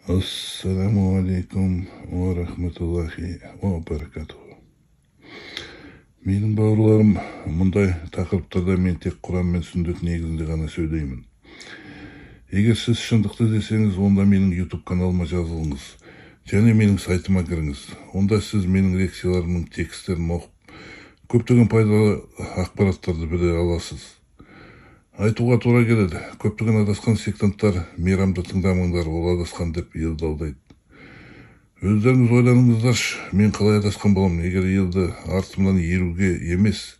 Ассаламу алейкум уа рахматуллахи уа баракатуху. Менің бауырларым, мұндай тақырыптарда мен тек Құран мен сүннет негізінде ғана сөйлеймін. Егер сіз шындықты десеңіз, онда менің YouTube каналыма жазылыңыз және менің сайтыма кіріңіз. Онда сіз менің лекцияларымның текстерін оқып, көптеген пайдалы ақпараттарды біле аласыз. Айтуға тура келеді, көптеген адасқан сектанттар мейрамды тыңдамаңдар, ол адасқан деп елді алдайды. Өздеріңіз ойланыңыздаршы, мен қалай адасқан боламын, егер елді артымнан еруге емес,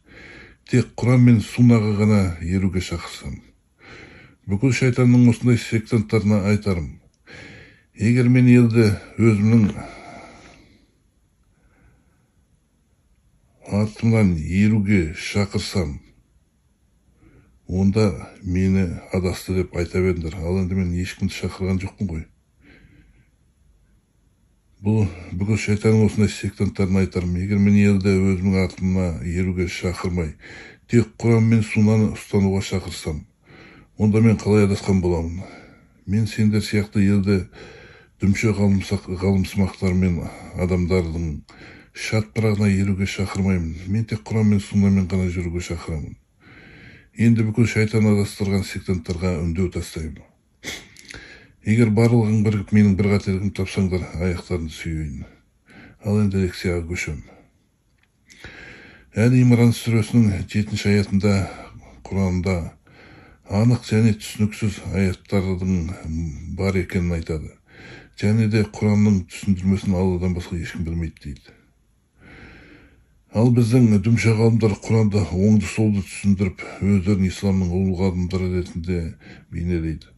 тек Құран мен суннаға ғана еруге шақырсам. Бүкіл шайтанның осындай сектанттарына айтарым. Егер мен елді өзімнің артымнан еруге шақырсам, онда мені адасты деп айта беріңдер. Ал енді мен ешкімді шақырған жоқпын ғой. Бұл бүкіл шайтанның осындай сектанттарына айтарым. Егер мен елді өзімнің артымна еруге шақырмай, тек Құран мен суннаны ұстануға шақырсам, онда мен қалай адасқан боламын? Мен сендер сияқты елді дүмше ғалымсымақтар мен адамдардың шатпырағына еруге шақырмаймын. Мен тек Құран мен суннамен ғана жүруге шақырамын. Енді бүкіл шайтан адастырған сектанттарға үндеу тастаймын. Егер барлығың бірігіп менің бір қателігімді тапсаңдар, аяқтарыңды сүйейін. Ал енді лекцияға көшем. Әл Имран сүресінің 7-ші аятында Құранда анық және түсініксіз аяттардың бар екенін айтады. Және де Құранның түсіндірмесін Алладан басқа ешкім білмейді дейді. Ал біздің дүмше ғалымдар Құранды оңды-солды түсіндіріп, өздерін исламның ұлы ғалымдары ретінде бейнелейді.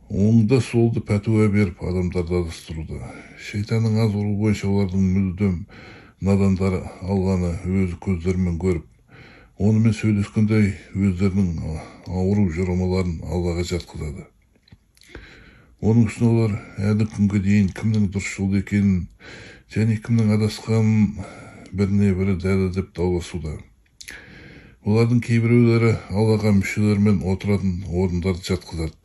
Оңды-солды пәтуа беріп, адамдарды адастыруда. Шайтанның азғыруы бойынша олардың мүлдем надандары Алланы өз көздерімен көріп, онымен сөйлескендей өздерінің ауру жорамаларын Аллаға жатқызады. Оның үстіне олар әлі күнге дейін кімнің дұрыс жолда екенін және кімнің адасқанын біріне бірі дәлелдеп дауласуда. Олардың кейбіреулері Аллаға мүшелермен отыратын орындарды жатқызады.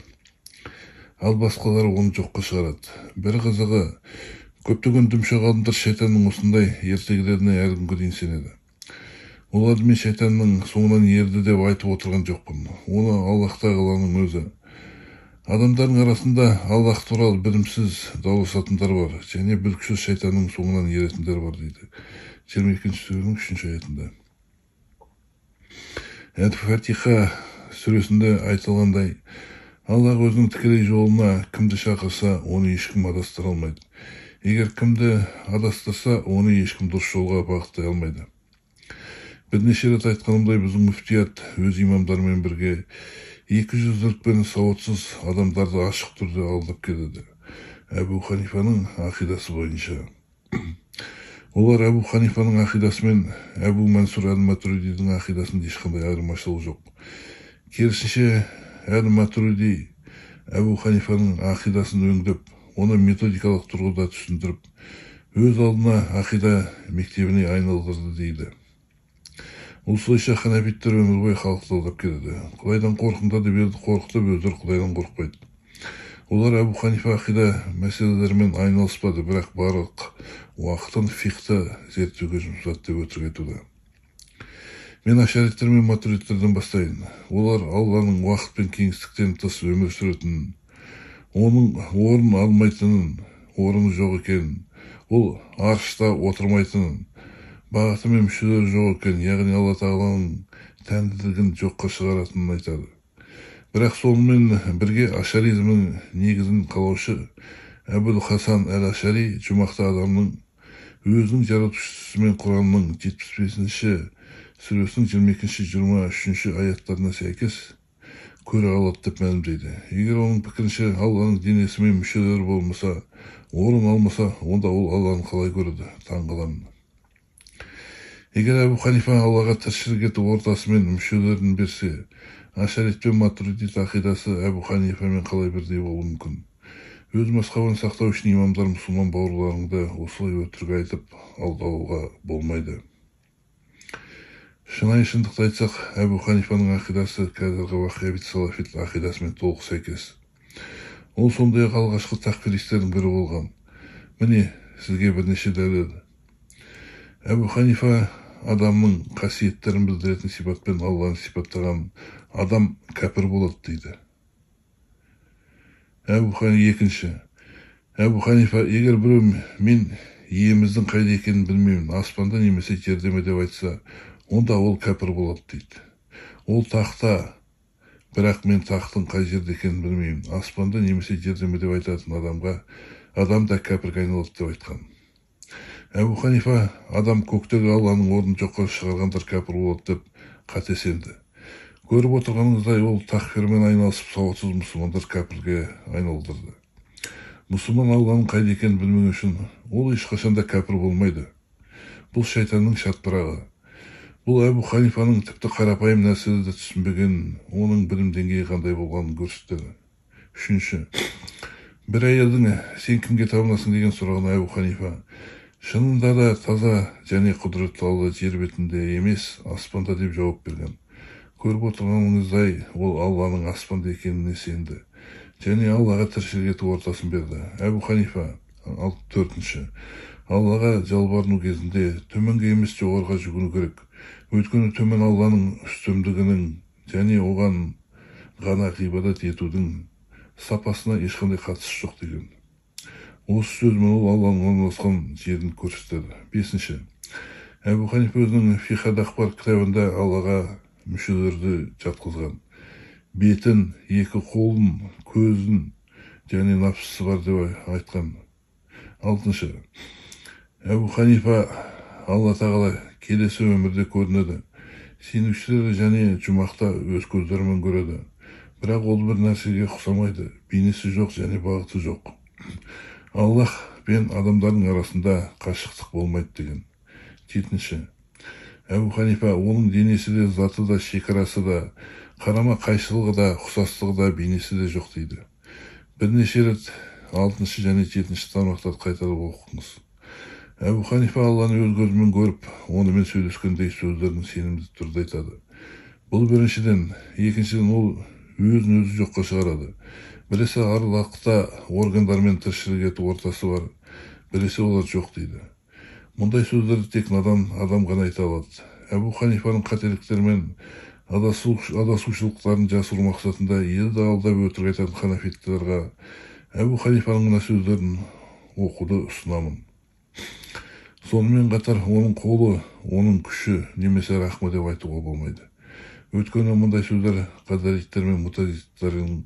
Ал басқалары оны жоққа шығарады. Бір қызығы, көптеген дүмше ғалымдар шайтанның осындай ертегілеріне әлі күнге дейін сенеді. Оларды мен шайтанның соңынан ерді деп айтып отырған жоқпын. Оны Аллах тағаланың өзі. Адамдардың арасында Аллах туралы білімсіз дауласатындар бар, және бүлікшіл шайтанның соңынан еретіндер бар дейді. 22-ші сүренің 3-ші аятында. Әл-Фатиха сүресінде айтылғандай, Аллах өзінің тікелей жолына кімді шақырса, оны ешкім адастыра алмайды. Егер кімді адастырса, оны ешкім дұрыс жолға бағыттай алмайды. Бірнеше рет айтқанымдай, біздің мүфтият өз имамдарымен бірге 200-лікпен сауатсыз адамдарды ашық түрде алдап келеді. Әбу Ханифаның ақидасы бойынша. Олар Әбу Ханифаның ақидасы мен Әбу Мансур әл-Матуридидің ақидасында ешқандай айырмашылық жоқ. Керісінше, әл-Матуриди Әбу Ханифаның ақидасын өңдеп, оны методикалық тұрғыда түсіндіріп, өз алдына ақида мектебіне айналдырды дейді. Осылайша ханафиттер өмір бойы халықты алдап келеді. Құдайдан қорқыңдар деп елді қорқытып, өздері Құдайдан қорықпайды. Олар Әбу Ханифа ақида мәселелерімен айналыспады, бірақ барлық уақытын фиқхты зерттеуге жұмсады деп өтірік айтуда. Мен ашариттер мен матуридтерден бастайын. Олар Алланың уақыт пен кеңістіктен тыс өмір сүретінін, оның орын алмайтынын, орны жоқ екенін, ол аршта отырмайтынын, бағыты мен мүшелері жоқ екенін, яғни Алла тағаланың тәнділігін жоққа шығаратынын айтады. Бірақ сонымен бірге ашаризмнің негізін қалаушы Әбул Хасан әл-Ашари жұмақты адамның өзінің жаратушысымен Құранның 75-ші сүресінің 22-23-ші аяттарына сәйкес көре алады деп мәлімдейді. Егер оның пікірінше Алланың денесі мен мүшелері болмаса, орын алмаса, онда ол Алланы қалай көреді? Таң қаламын. Егер Әбу Ханифа Аллаға тіршілік ету ортасы мен мүшелерін берсе, Ашарит пен Матуридит ақидасы Әбу Ханифамен қалай бірдей болуы мүмкін? Өз мазхабын сақтау үшін имамдар мұсылман бауырларыңды осылай өтірік айтып алдауға болмайды. Шынайы шындықты айтсақ, Әбу Ханифаның ақидасы қазіргі ваххабит салафит ақидасымен толық сәйкес. Ол сондай-ақ алғашқы такфиристердің бірі болған. Міне сізге бірнеше дәлел. Әбу Ханифа адамның қасиеттерін білдіретін сипатпен Алланы сипаттаған адам кәпір болады дейді. Әбу Ханифа екінші. Әбу Ханифа егер біреу мен иеміздің қайда екенін білмеймін, аспанда немесе жерде ме деп айтса, онда ол кәпір болады дейді. Ол тақта, бірақ мен тақтың қай жерде екенін білмеймін, аспанда немесе жерде ме деп айтатын адамға адам да кәпірге айналады деп айтқан. Әбу Ханифа адам көктегі Алланың орнын жоққа шығарғандар кәпір болады деп қате сенді. Көріп отырғаныңыздай, ол такфирмен айналысып сауатсыз мұсылмандар кәпірге айналдырды. Мұсылман Алланың қайда екенін білмеу үшін ол ешқашан да кәпір болмайды. Бұл шайтанның шатпырағы. Бұл Әбу Ханифаның тіпті қарапайым нәрселерді түсінбеген, оның білім деңгейі қандай болғанын көрсетеді. Үшінші, бір әйелдің сен кімге табынасың деген сұрағына Әбу Ханифа шынында да таза және құдіретті Алла жер бетінде емес, аспанда деп жауап берген. Көріп отырғаныңыздай, ол Алланың аспанда екеніне сенді және Аллаға тіршілік ету ортасын берді. Әбу Ханифа төртінші, Аллаға жалбарыну кезінде төменге емес жоғарыға жүгіну керек. Өйткені төмен Алланың үстемдігінің және оған ғана ғибадат етудің сапасына ешқандай қатысы жоқ деген. Осы сөзімен ол Алланың орналасқан жерін көрсетеді. Бесінші, Әбу Ханифа өзінің Фиқһ Акбар кітабында Аллаға мүшелерді жатқызған. Бетін, екі қолын, көзін және нәпсісі бар деп айтқан. Алтыншы, Әбу Ханифа Алла тағала келесі өмірде көрінеді. Сенушілер және жұмақта өз көздерімен көреді. Бірақ ол бір нәрсеге ұқсамайды, бейнесі жоқ және бағыты жоқ. Аллах пен адамдардың арасында қашықтық болмайды деген. Жетінші, Әбу Ханифа оның денесі де, заты да, шекарасы да, қарама қайшылығы да, ұқсастығы да, бейнесі де жоқ дейді. Бірнеше рет алтыншы және жетінші тармақтарды қайталап оқыңыз. Әбу Ханифа Алланы өз көзімен көріп, онымен сөйлескендей сөздерін сенімді түрде айтады. Бұл біріншіден, екіншіден ол өзін өзі жоққа шығарады. Біресе арлақта органдармен тіршілік ету ортасы бар, біресе олар жоқ дейді. Мұндай сөздерді тек надан адам ғана айта алады. Әбу Ханифаның қателіктері мен адасушылықтарын жасыру мақсатында елді алдап өтірік айтатын ханафиттарға Әбу Ханифаның мына сөздерін оқуды ұсынамын. Сонымен қатар оның қолы, оның күші немесе рахмы деп айтуға болмайды. Өйткені мұндай сөздер қадариттер мен мутазилиттердің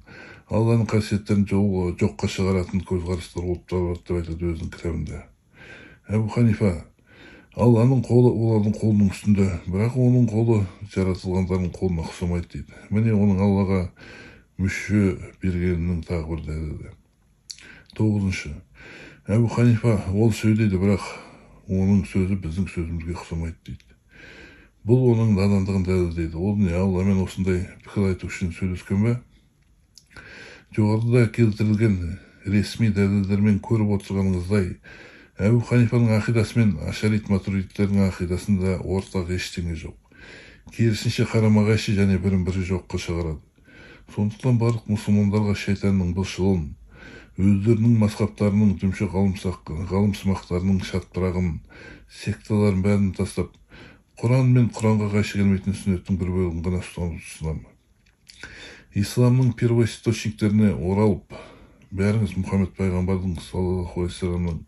Алланың қасиеттерін жоққа шығаратын көзқарастар болып табылады деп айтады өзінің кітабында. Әбу Ханифа Алланың қолы олардың қолының үстінде, бірақ оның қолы жаратылғандардың қолына ұқсамайды дейді. Міне оның Аллаға мүше бергенінің тағы бір дәлелі. Тоғызыншы, Әбу Ханифа ол сөйлейді, бірақ оның сөзі біздің сөзімізге ұқсамайды дейді. Бұл оның надандығын дәлелдейді. Ол не, Алламен осындай пікір айту үшін сөйлескен бе? Жоғарыда келтірілген ресми дәлелдермен көріп отырғаныңыздай, Әбу Ханифаның ақидасы мен ашарит матуридтердің ақидасында ортақ ештеңе жоқ. Керісінше қарама-қайшы және бірін-бірі жоққа шығарады. Сондықтан барлық мұсылмандарға шайтанның былшылын, өздерінің мазхабтарының дүмше ғалымсымақтарының шатпырағын, секталарын бәрін тастап, Құран мен Құранға қайшы келмейтін сүннеттің бір бөлігін ғана ұстануды ұсынамын. Исламның первоисточниктеріне оралып, бәріңіз Мұхаммед пайғамбардың саллаллаху алейхи уассаламның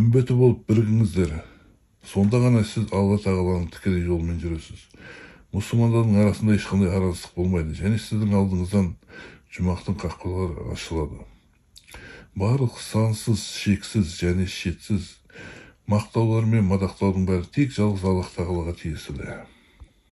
үмбеті болып бірігіңіздер. Сонда ғана сіз Алла тағаланың тікелей жолымен жүресіз. Мұсылмандардың арасында ешқандай араздық болмайды және сіздің алдыңыздан жұмақтың қақпалары ашылады. Барлық сансыз, шексіз және шетсіз мақтаулар мен мадақтаудың бәрі тек жалғыз Аллах тағалаға тиесілі.